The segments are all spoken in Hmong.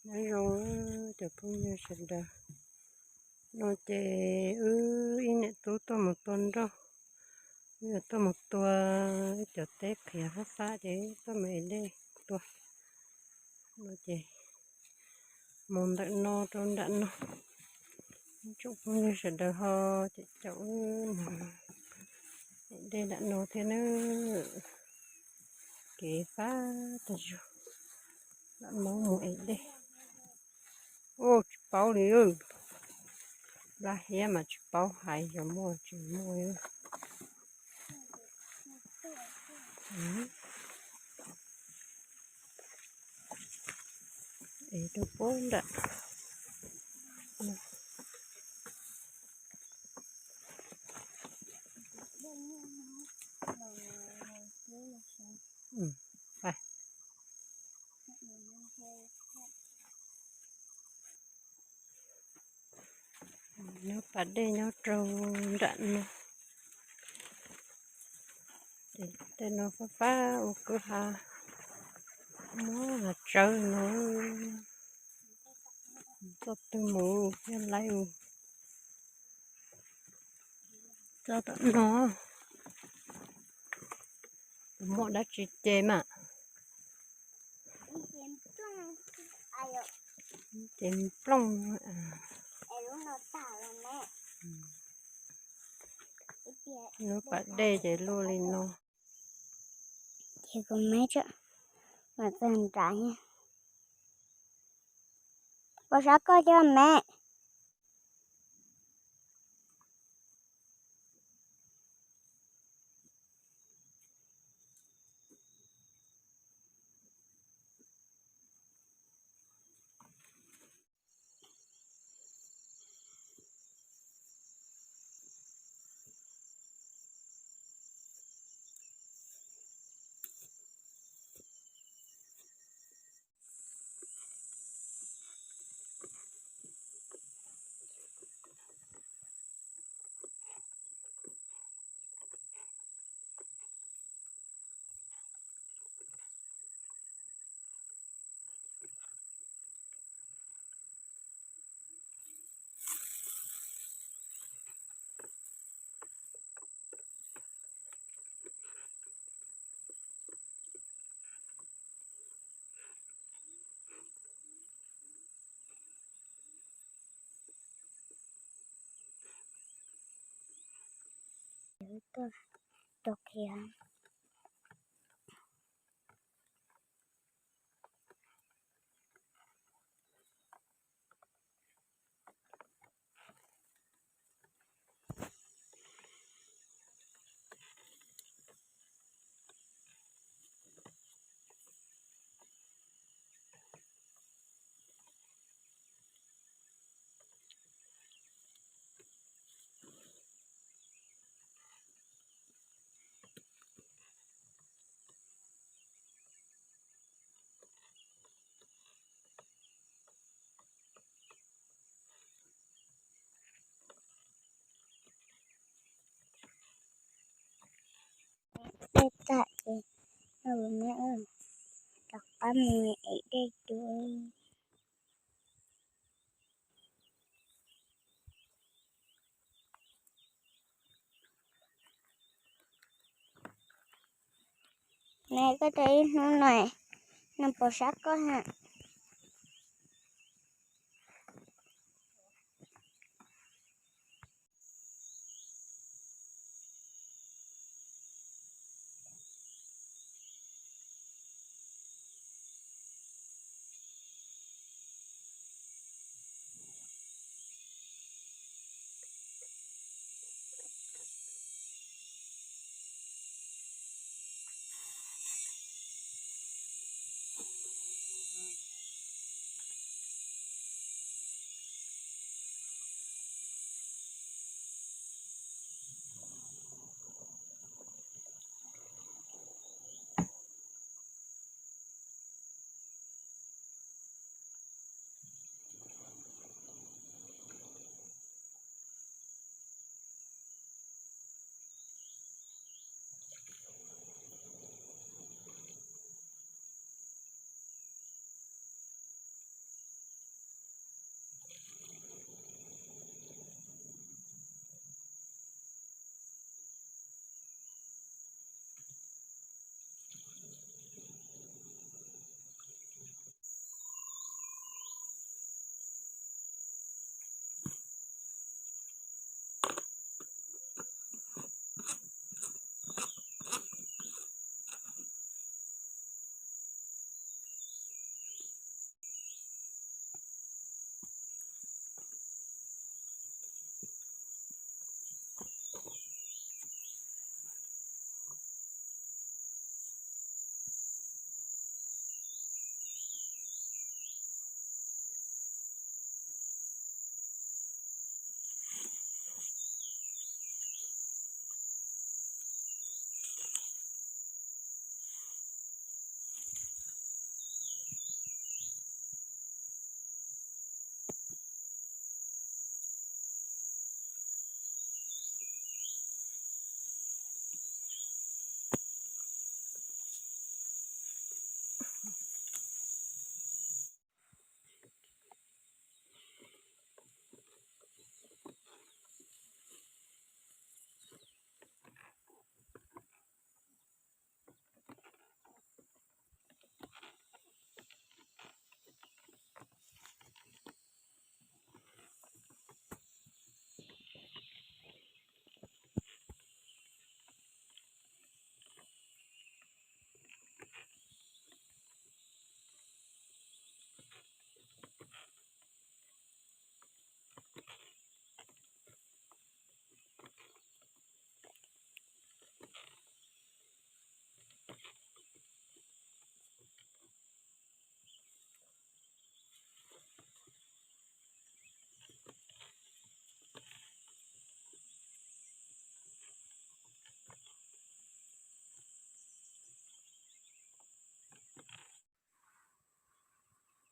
Nyob zoo cov phooj ywg sawv daws, no ces wb ib niam tub tuaj mus tua nroj, wb yuav tuaj mus tua cov teb qhiav fab fab ces tuaj mus ev dej tua. No ces mus ntawm no rau nram no, tsoom phooj ywg sawv daws ho caum caum wb mus ev dej nram no thiab na. Kev fab tag zog, lam maub mus ev dej. Ua tsis paub li, nplaj hiab mas tsis paub hais yog muaj tsis muaj. Ev rau puag nram. Nyob pas dej nyob rau nram no. Ces tej no fab fab ua kwj ha, muab hav tsawb no, txoj twg mus thiaj laib mus. Txoj tom no, muaj dab tsi ces mas ces plooj. Lub pas dej ces luaj li no. Ces kuv me mam txog nrad. Puas sab koj cov me? Tuaj rau kiag. Dej tag ces rov qab mus ev dej dua. Neb koj rau ib hnub no, nws puas sab koj ha?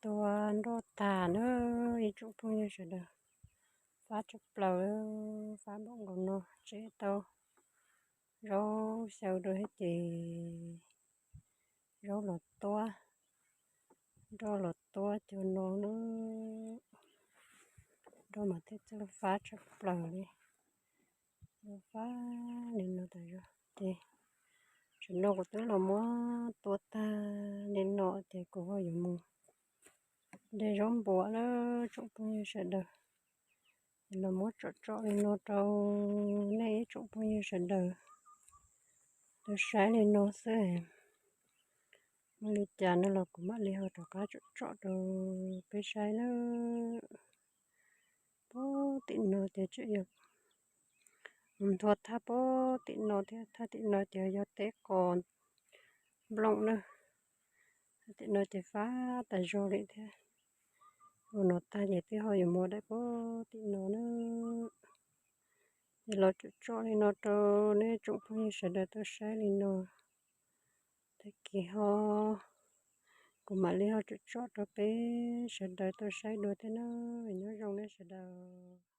tua nroj tag na, ib tsoom phooj ywg sawv daws. Fab tshaj plaws, fab npaum nkaus no, tseb tau zaub xyaw rau thiab ces zaub los tuab, nroj los tuab cov no na. Nroj mas thiaj txawj fab tshaj plaws li. Fab li no tas zog ces, tam sim no kuv twb los muab tua tag li no ces kuv ho yuav mus de zaub npuas na, tsoom phooj ywg sawv daws. Ces los muab tsom tsom li no rau nej ib tsoom phooj ywg sawv daws tau saib li no xwb. Muaj li cas no los kuv mam li ho rov qab tsom tsom rau peb saib na. Puag tim no ces tseem yog nthua thaj puag tim no thiab, thaj tim no ces yog teb qos nplooj na. Thaj tim no ces fab tas zog li thiab. Ua no tag ces twb ho yuav mus daim puag tim no na. Ces los tsom tsom li no rau nej tsoom phooj ywg sawv daws tau saib li no. Tag kis ho kuv mam li ho tsom tsom rau peb sawv daws tau saib dua thiab na. Nyob zoo nej sawv daws.